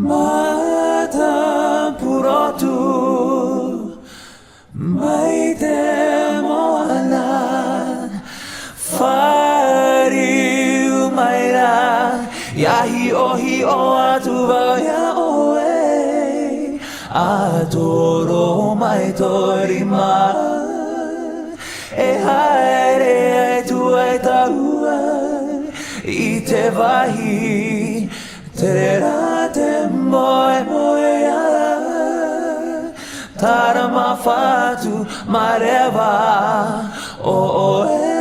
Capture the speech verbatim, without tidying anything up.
Mata purotu mai te moana, fāriu mai rā, ia hiʻohiʻo atu vau iā ʻoe, a toro mai tō rima, e haere ai tuai tāua i te vāhi, terā te moemoeā, tārama fatu mā reva o ʻoe.